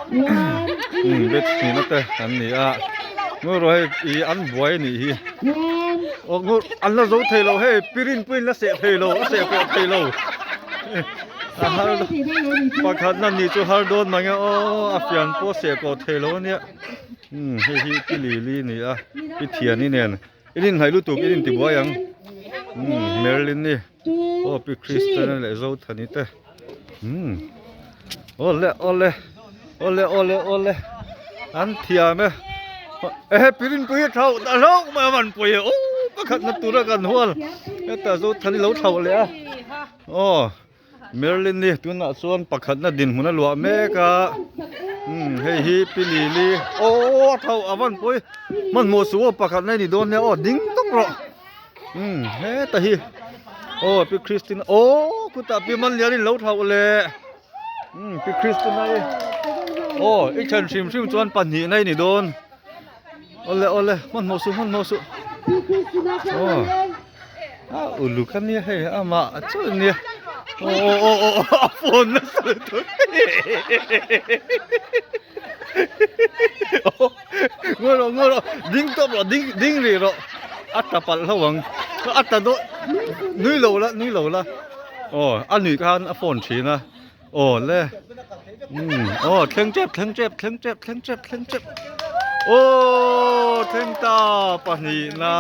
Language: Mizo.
Umm batch hnihna te an ni a ngawi rawh hei ih an buai a nih hi aw ngawi an la zo thei lo hei pirin pawhin la seh thei lo a seh pawh thei lo a har pakhatna nih chu har dawn mang e aw a fian pawh seh pawh thei lo a nia umm hei hi pi lili a ni a pi thiani nen in inhnaih lutuk in intibuai ang umm Merlin ni aw pi Christian leh Zothani te. Umm awle awle awle awle awle an thiam e ehe pirinpui a thauh ta hlauh mai a van pawi e aw pakhat na tura kan hual heta Zothani lo thauh leh a aw Merlin ni tunah chuan pakhatna dinhmun a luah mek a umm hei hi pi Lili aw a thauh a van pawi hmanhmawh suh aw pakhatna i ni dawn nia aw ding tawp rawh. Umm heta hi aw pi Christina aw khutah pi Manlian in lo thlauh leh umm pi Christina i aw i then hrim hrim chuan pahnihna i ni dawn awle awle hmanhmawh suh hmanhmawh suh aw a uluk a nia hei amah chu nia aw aw aw aw a phone nasa lutuk Ngawi rawh ngawi rawh ding tawp rawh ding ding rih rawh a tla palh hlauh ang a tla dawn nui lo la nui lo la aw a nuih khan a phone thin a aw le umm aw thleng tep thleng tep thleng tep thleng tep thleng tep aw thleng ta pahnihna.